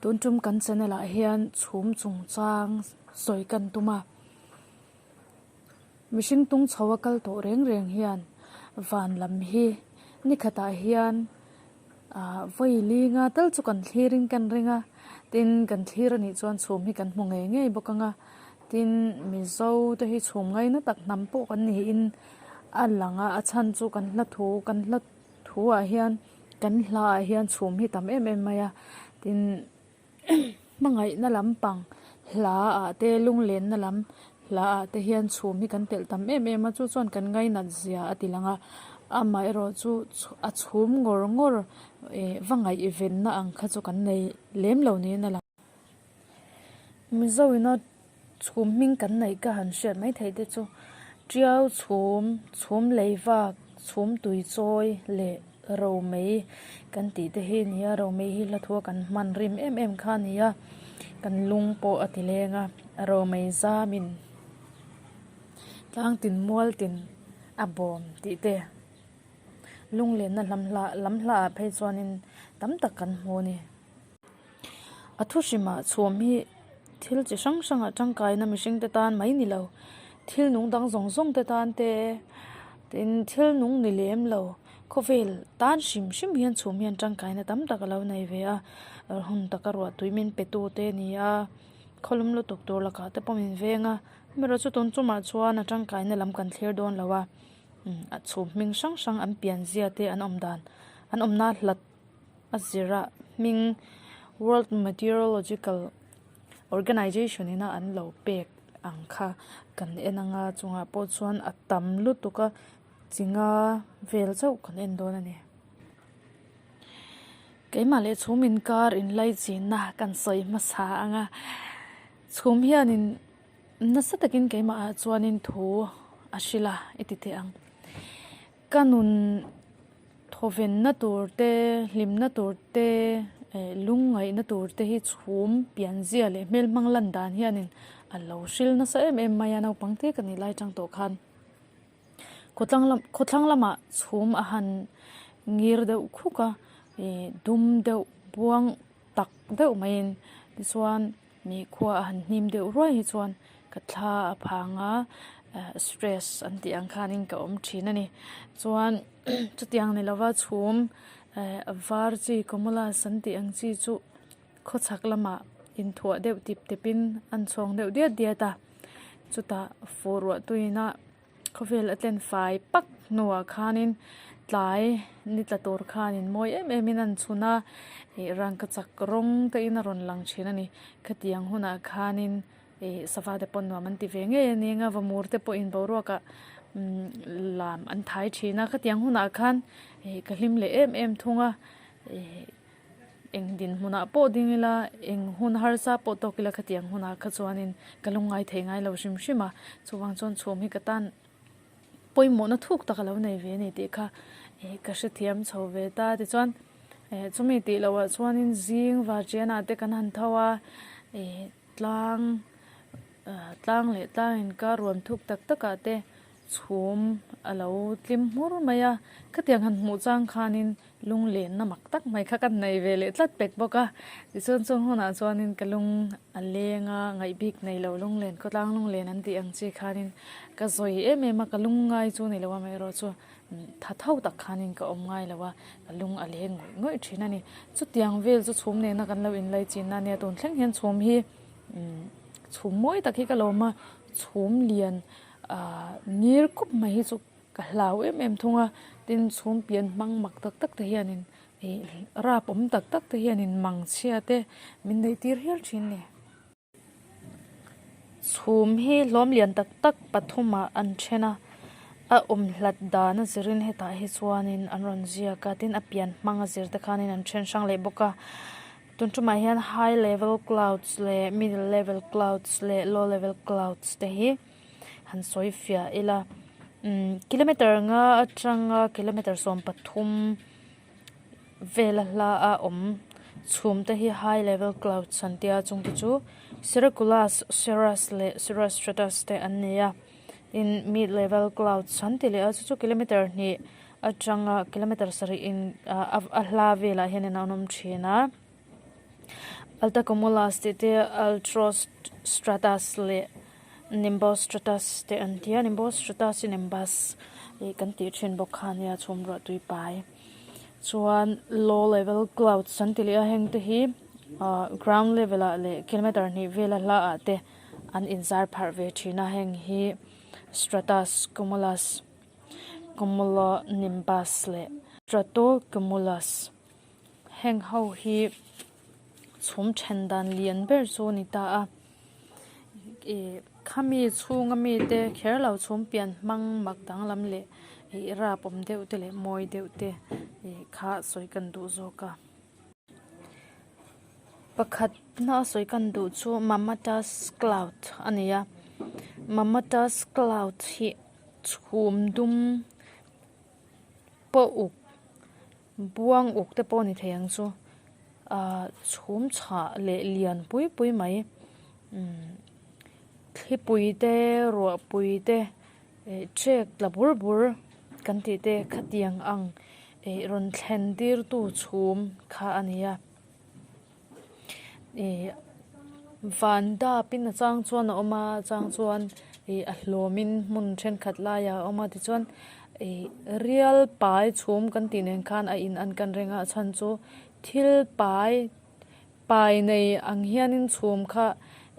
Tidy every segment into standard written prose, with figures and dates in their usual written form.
Tun tum kan channel ah hian chhum chungchang sawi kan tum a, mihring tung chho a kal tawh reng reng hian van lam hi ni khatah hian ah vawi linga tal chu kan thlir in kan ring a, tin kan thlir anih chuan chhum hi kan hmu ngei ngei bawk ang a, tin Mizo te hi chhum ngaina tak hnam pawh kan niin a lang a, a chhan chu kan hla thu kan hla thu ah hian kan hla ah hian chhum hi tam em em mai a tin hmangaihna lampang hla ah te lunglenna lam hla ah te hian chhum hi kan telh tam em em a chu chuan kan ngainat zia a ti lang a amaherawh chu a chhum ngawr ngawr eh va ngaihvenna ang kha chu kan nei lem lo niin a lang. Mizo ina chhum hming kan neih ka han hriat mai theih te chu tiau chhum, chhum lei vak, chhum tui chawi leh romei kan tih te hi a ni a, romei hi hla thua kan hman rim em em kha a ni a, kan lung pawh a ti leng a, romei zamin tlang tin mual tin a bawm tih te lunglenna lam hla lam hla ah phei chuanin tam tak kan hmu a ni. A thu hrimah chhum hi thil chi hrang hrangah tangkaina mihring te tan mai ni lo thil nung dang zawng zawng te tan te tin thil nung ni lem lo khawvel tan hrim hrim hian chhum hian tangkaina tam tak a lo nei ve a hun taka ruah tui min pe tu te a ni a khawlum lutuk tur lakah te pawh min veng a amaherawhchu chu tun chungah chuan a tangkaina lam kan thlir dawn lo a a chhum hming hrang hrang an pianzia te an awm dan an awmna hlat. A zirah hming World Meteorological Organization ina an lo pek ang kha kan en anga chungah pawh chuan a tam lutuk a chi nga vel chauh kan en dawn a ni. Keimah leh chhum inkar inlaichinna kan sawi hmasa anga chhum hianin nasa takin keimah ah chuanin thu a hrilh a i ti teh ang. Ka nun thawvenna tur te, hlimna tur te, eh lungngaihna tur te hi chhum pianzia leh hmel hmang lan dan hianin a lo hril nasa em em mai a, naupang te ka nih lai tang tawh khan khawtlang lam khawthlang lamah chhum a han ngir deuh khuk a, ih dum deuh buang tak deuh maiin tichuan Mi khua a han hnim deuh ruai hi chuan ka thla a phang a, stress an tih ang khanin ka awm thin a ni. Chuan chutiang ni lova chhum var chi cumulus an tih ang chi chu khawchhak lamah inthuah deuh tip tepin an chhawng deuh diat diat a, chutah fur ruah tuina Khawvel a tlen fai pak hnuah khanin tlai ni tla tur khanin mawi em em in an chhun a, ih rangkachak rawng te in a rawn lang thin a ni. Khatiang hunah khanin ih sava te pawh nuam an ti ve ngei a ni anga vamur te pawhin boruakah umm lam an thai thin a, khatiang hunah khan ih ka hlim leh em em thung a ih. Eng dinhmunah pawh ding ila, eng hun harsa pawh tawk ila khatiang hunah kha chuanin ka lungngai thei ngai lo hrim hrim a, chuvang chuan chhum hi ka tan pawimawhna thuk tak a lo nei ve a ni tih kha ih ka hrethiam chho ve ta. Tichuan eh chumi tih lohah chuanin zing varṭianah te kan han tho a, ih tlang ah tlang leh tlang inkar ruam thuk tak takah te chhum a lo tlim hmur mai a, khatiang han hmuh chang khanin Lunglenna mak tak mai kha ka nei ve leh tlat pek bawk a, tichuan chung hunah chuanin ka lung a leng a, ngaih bik nei lo lunglen khawtlang lunglen an tih ang chi khanin ka zawi em em a, ka lung ngai chu ni lo a amaherawh chu tha tho tak khanin ka awm ngai lo a, ka lung a leng ngawih ngawih thin a ni. Chutiang vel chu chhum nena kan lo inlai chin a nia, tun thleng hian chhum hi chhum mawi tak hi ka lawm a, chhum lian ah ngir kup mai hi chu Ka hlau em em thung a, tin chhum pian hmang mak tak tak te hianin ih rap awm tak tak te hianin mang chhia te min neih tir hial thin ni. Chhum hi hlawm lian tak tak pathumah an then a, a awm hlat dan a zirin hetah hi chuanin an rawn ziak a, tin a pian hmang a zir te khanin an then hrang leh bawk a. Tun tumah hian high level clouds leh middle level clouds leh low level clouds te hi. Han sawi fiah ila umm kilometer nga atanga kilometer 13 vela hla a awm chhum te hi high level clouds an tia chung te chu circulus cirrus leh cirrus stratus te an ni a tin mid level clouds an ti leh a chu chu kilometer hnih atanga kilometer sarih in ah a hla velah hianin an awm thin a. Altocumulus tih te Altostratus leh Nimbostratus te an ti a Nimbostratus hi Nimbus ih kan tih thin bawk kha ania chhum ruah tui pai chuan low level clouds an ti leh a heng te hi ah ground level ah leh kilometer hnih vela hla ah te an inzar pharh ve thin a heng hi stratus cumulus cumulonimbus leh stratocumulus heng ho hi chhum then dan lian ber chu a ni ta a ih khami chhunga mite kher lo chhum pian hmang mak danglam leh ih rap awm deuh te leh mawi deuh te ih kha sawi kan duh zawk a. Pakhat na a sawi kan duh chu mammatus cloud a ni a mammatus cloud hi chhum dum pawh uk buang uk te pawh a ni thei ang chu ahh chhum chhah leh lian pui pui mai umm thlipui te ruahpui te ih ṭek tla bur bur kan tih te khatiang ang ih rawn thlen tir tu chhum kha a ni a ih van dap in a chang chuan a awm a a chang chuan ih a hlawm in hmun thenkhat laiah a awm a tichuan ih rial pai chhum kan tih nen khan a in an kan reng a a chhan chu thil pai pai nei ang hianin chhum kha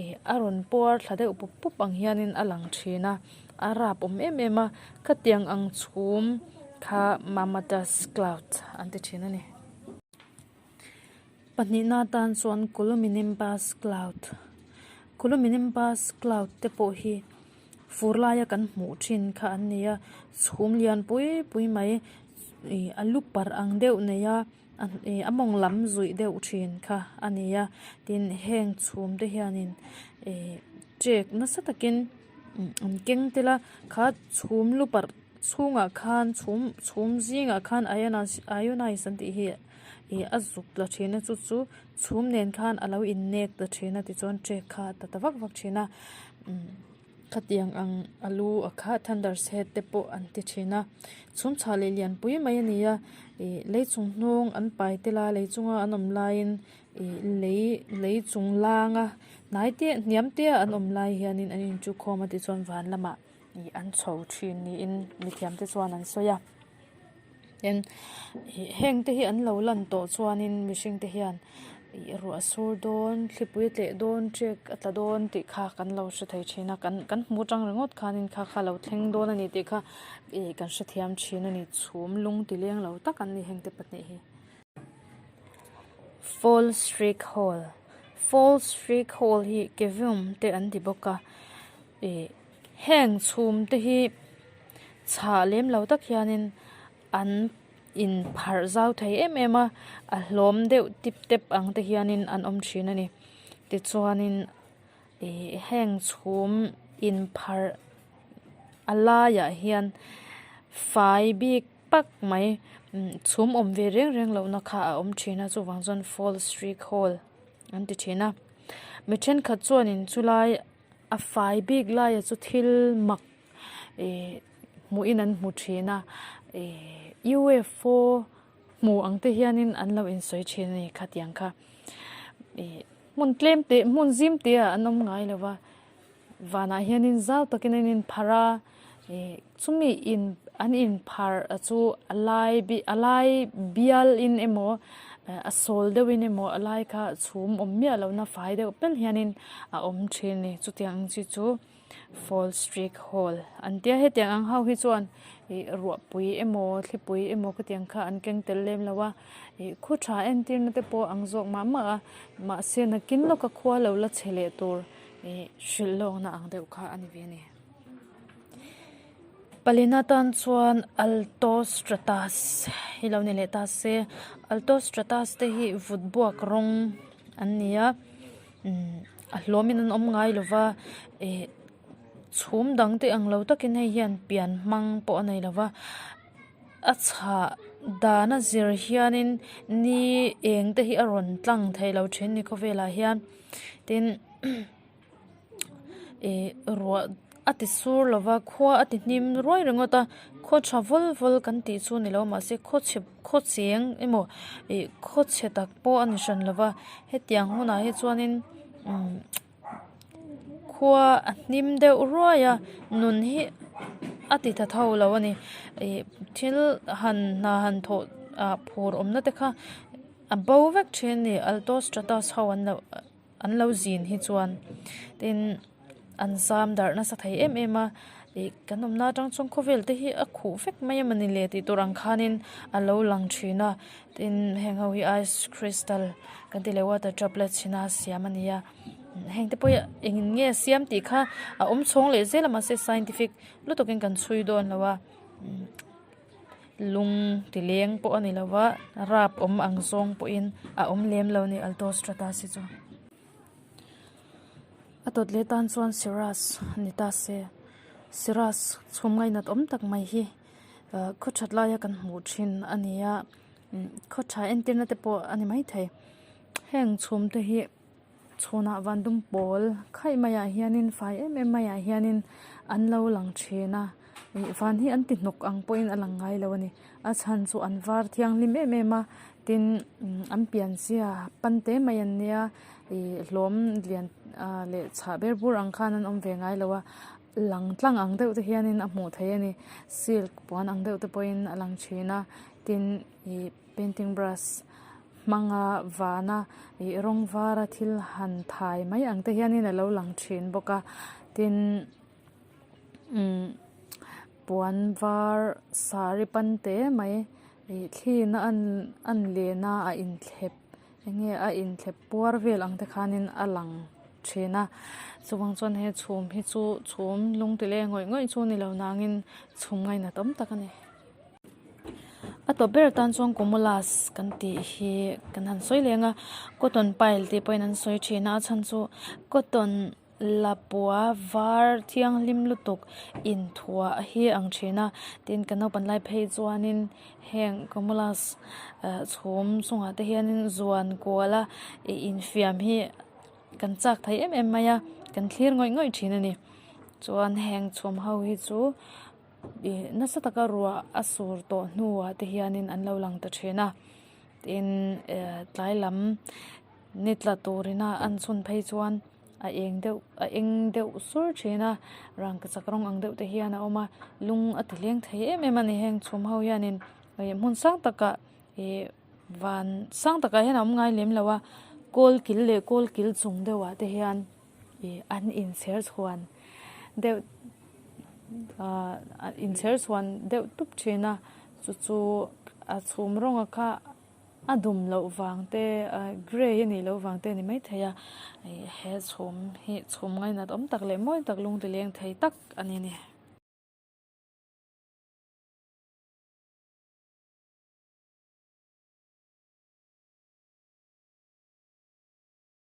ih a rawn puar thla deuh pup pup ang hianin a lang thin a a rap awm em em a khatiang ang chhum kha mammatus cloud an ti thin a ni. Pahnihna atan chuan cumulonimbus cloud cumulonimbus cloud te pawh hi fur laia kan hmuh thin kha an ni a chhum lian pui pui mai ih a lu parh ang deuh nei a ih a mawng lam zuih deuh thin kha a ni a tin heng chhum te hianin ih ṭek nasa takin an keng tel a kha chhum lu parh chhungah khan chhum chhum zingah khan ionize an tih hi ih a zuk tla thin a chu chu chhum nen khan a lo in nek ta thin a tichuan ṭek kha a ta ta vak vak thin a umm khatiang ang a lu a kha thunders head te pawh an ti thin a chhum chhah leh lian pui mai a ni a ih lei chung hnawng an pai tel a lei chunga an awm laiin ih lei lei chung langa hnai te hniam te a an awm lai hianin an inchu khawm a tichuan van lamah ih an chho thin niin mithiam te chuan an sawi a tin ih heng te hi an lo lan tawh chuanin mihring te hian ih ruah sur dawn thlipui a tleh dawn ṭek a tla dawn tih kha kan lo hre thei thin a kan kan hmu atang ringawt khanin kha kha lo thleng dawn a ni tih kha ih kan hrethiam thin a ni chhum lung ti leng lo tak an ni heng te pahnih hi. Fall streak hole fall streak hole hi kevium te an ti bawk a ih heng chhum te hi chhah lem lo tak hianin an inpharh zau thei em em a a hlawm deuh tip tep ang te hianin an awm thin a ni tichuanin ih heng chhum inpharh a laiah hian fai bik pak mai chhum awm ve reng reng lohna kha a awm thin a chuvang chuan fall streak hole an ti thin a mi thenkhat chuanin chulai a fai bik laia chu thil mak ih hmuhin an hmu thin a ih U F O hmu ang te hianin an lo insawi thin a ni khatiang kha ih hmun tlem te hmun zim te ah an awm ngai lo va vanah hianin zau takin an inpharh a ih chumi in an inpharh chu a lai bik a lai bial in emaw a sawl deuh in emaw a lai kha chhum awm miah loh na fai deuh pel hianin a awm thin a ni chutiang ang chi chu fall streak hole an tia hetiang ang ho hi chuan ih ruahpui emaw thlipui emaw khatiang kha an keng tel lem lo a ih khaw tha entir na te pawh ang zawk mah mah a mahse nakin lawka khua lo la che leh tur ih hrilh lawk na ang deuh kha a ni ve a ni. Palina tan chuan altostratus hi lo ni leh ta se altostratus te hi vut buak rawng an ni a umm a hlawmin an awm ngai lo va ih chhum dang te ang lo takin hei hian pian hmang pawh a nei lo va a chhah dan a zir hianin ni eng te hi a rawn tlang thei lo thin a ni khawvelah hian tin. Ih ruah. a ti sur lova khua a ti hnim ruai ringawt a khaw tha vawl vawl kan tih chu ni lo mahse khaw chhe khaw cheng emaw ih khaw chhe tak pawh a ni hran lova hetiang hunah hi chuanin umm khua a hnim deuh ruai a nun hi a ti tha tho lo a ni ih thil han hna han thawh ah phur awmna te kha a bo vek thin a ni alto stratus ho an lo. An lo zin hi chuan tin an zam darh nasa thei em em a ih kan awmna atang chuan khawvel te hi a khuh vek mai a mawni le tih tur ang khanin a lo lang thin a tin heng ho hi ice crystal kan tih leh water droplet chhina siam a ni a heng te pawh hi engin nge siam tih kha a awm chhawng leh zel a mahse scientific lutuk in kan chhui dawn lo a. Lung ti leng pawh a ni lo va rap awm ang zawng pawhin a awm lem lo a ni alto stratus hi chu. A tawt leh tan chuan cirrus a ni ta se cirrus chhum ngainat awm tak mai hi ah khaw that laia kan hmuh thin a ni a khaw tha entirna te pawh a ni maithei heng chhum te hi. Chhunah van dum pawl khaih maiah hianin fai em em maiah hianin an lo lang thin a ih van hi an ti hnawk ang pawhin a lang ngai lo a ni a chhan chu an var thianghlim em em a tin an pianzia pan te mai an nia ih hlawm lian ah leh chhah ber bur ang khan an awm ve ngai lo a lang tlang ang deuh te hianin a hmuh theih a ni silk puan ang deuh te pawhin a lang thin a tin ih painting brush hmanga vana ih rawng vara thil han thai mai ang te hianin alo lang thin bawk a tin umm puan var saree pan te mai ih thli na an an len a a inthlep eng nge a inthlep puar vel ang te khanin a lang thin a chuvang chuan he chhum hi chu chhum lung ti leng ngawih ngawih chu a ni lo nangin chhum ngainat awm tak a ni. A tawp ber atan chuan cumulus kan tih hi kan han sawi leng a cotton pile tih pawhin an sawi thin a a chhan chu cotton lapua var thianghlim lutuk inthuah hi a ang thin a tin kan naupan lai phei chuanin heng cumulus ah chhum chungah te hianin zuan kual a ih infiam hi kan chak thei em em mai a kan thlir ngawih ngawih thin a ni chuan heng chhum ho hi chu. Ih nasa taka ruah a sur tawh hnuah te hianin an lo lang ta thin a tin eh tlai lam ni tla turin a an chhun phei chuan a eng deuh a eng deuh sur thin a rangkachak rawng ang deuh te hian a awm a lung a ti leng thei em em a ni heng chhum ho hianin ih hmun sang takah ih van sang takah hian a awm ngai lem lo a kawl kil leh kawl kil chung deuhah te hian. Ih an inchher chhuan deuh ahh inchher chhuan deuh tup thin a chu chu a chhum rawng a kha a dum loh vang te ah grey a nih loh vang te a ni maithei a ih he chhum hi chhum ngainat awm tak leh mawi tak lung ti leng thei tak a ni a ni.